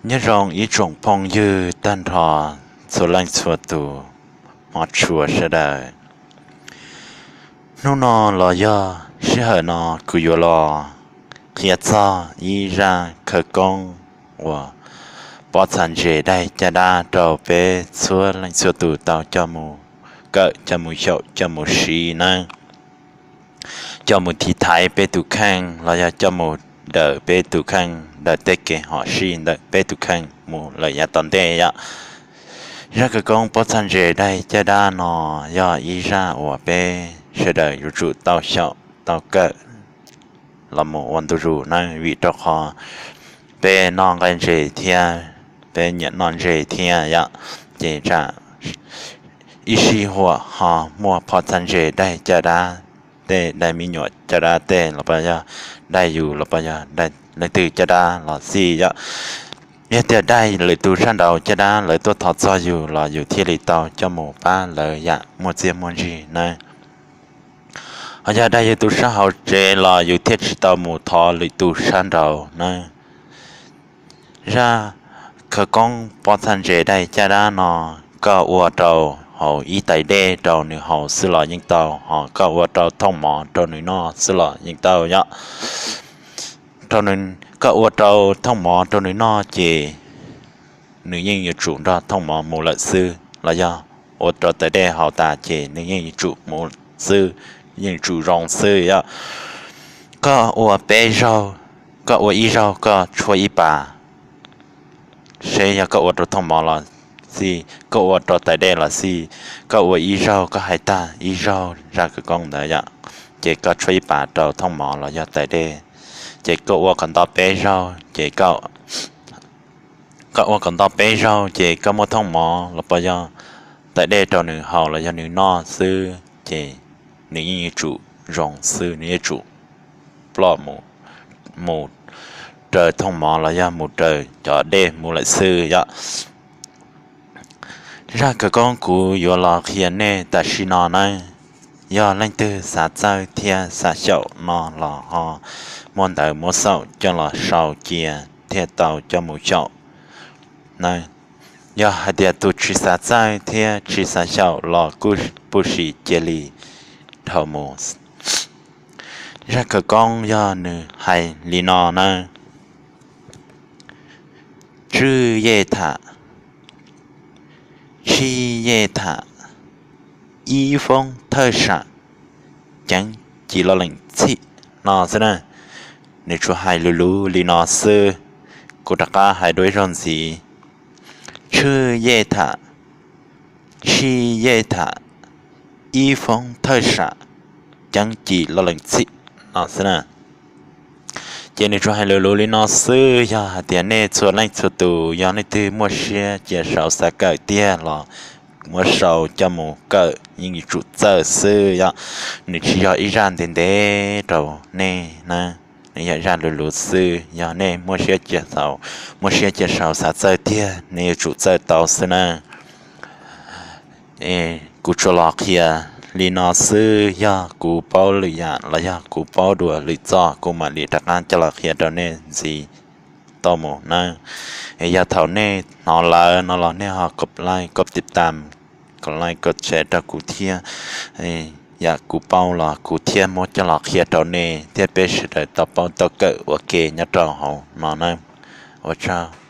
Nyob zoo ib tsoom phooj ywg tag nrho txhua leej txhua tus hmov tshua sawv daws. Hnub no los yog sij hawm no kuv yuav los qhia txog ib zaj khawv koob uas pob txha ntses daig caj dab rau peb txhua leej txhua tus tau coj mus kawm, coj mus xyaum, coj mus siv nawb, coj mus tiv thaiv peb tus kheej los yog coj mus daws peb tus kheej, daws tej kev hom sij ntawm peb tus kheej mus lawm yav tom ntej yom. Zaj khawv koob pob txha ntses daig caj dab no yog ib zaj uas peb sawv daws yuav tsum tau xyaum tau kawm los mus ua ntu zus nawb, vim rau qhov peb noj nqaij ntses thiab peb nyiam noj ntses thiab yom, ces tsam ib sij huam ho muaj pob txha ntses daig caj dab, tej daig me nyuam caj dab tej los puas yog daig yus los puas yog leej twg caj dab los xij yom. Yog tias daig lwm tus sab nraud caj dab lawv tuaj thov txog yus los yus thiaj li tau coj mus pab lawv yam muaj txiaj muaj ntsig nawb. Ho yog daig yus tus sab hauv tsev los yus thiaj tsis tau mus thov lwm tus sab nraud nawb. Zaj khawv koob pob txha ntses daig caj dab no koj ua rau hauv ib tais dej rau nws haus xwb los yeej tau, ho koj ua rau thooj mov rau nws noj xwb los yeej tau yom. Koj ua rau thooj mov rau nws noj ces nws yeej yuav tsum nrog thooj mov mus lawm xwb, los yog ua rau tais dej haus tas ces nws yeej yuav tsum mus xwb, yeej yuav tsum zoo xwb yom. Koj ua peb zaug, koj ua ib zaug koj tshuab ib pas, seb yog koj ua rau thooj mov los xij, koj ua rau tais dej los xij, koj ua ib zaug koj hais tag ib zaug zaj khawv koob ntawd yom, ces koj tshuab ib pas rau thooj mov los yog tais dej, ces koj ua kom nto peb zaug ces koj ua kom nto peb zaug ces koj muab thooj mov los puas yog tais dej rau nws haus los yog nws noj xwb ces nws yeej yuav tsum zoo xwb, nws yuav tsum ploj mus, mus raws thooj mov los yog mus raws cov dej mus lawm xwb yom. Zaj khawv koob kuv yuav los qhia nej tam sim no nawb, yog leej twg xav txawj thiab xav xyaum no los ho muab ntawv muab xaum coj los sau cia thiaj tau coj mus xyaum nawb. Yog hais tias tus tsis xav txawj thiab tsis xav xyaum los kuj pub sim cia li dhau mus. Zaj khawv koob yog nws hais li no nawb. Tswj yej tham, tshij yej tham, ib foob thawj sam, ceev ci lo leem txhij no xwb na. Nws tsuas hais luv luv li no xwb, kuv rov qab hais dua ib zaug ntxiv. Tswj yej tham, tshij yej tham, ib foob thawj sam, ceev ci lo leem txhij no xwb na. Ces nws tsuas hais luv luv li no xwb, yog hais tias nej txhua leej txhua tus yog leej twg muaj siab cia sau xav kawm tiag los muab sau coj mus kawm yeej yuav tsum txawj xwb yom. Nws tsis yog ib zaj ntev ntev rau nej na, nws yog zaj luv luv xwb, yog nej muaj siab cia sau, muaj siab cia sau xav txawj tiag nej yuav tsum txawj tau xwb na. Kuv tsuas los qhia li no xwb, yog kuv paub lwm yam los yog kuv paub dua lwm txoj kuv mam li rov qab coj los qhia rau nej ntxiv tau mus nawb. Es yog thaum nej hnov lawm no los nej ho kov like, kov tiv tam, kov like, kov share rau kuv thiab. Yam kuv paub los kuv thiaj muab coj los qhia rau nej thiab peb sawv daws tau paub tau kawm ua ke nyob rau hauv no nawb. Ua tsaug.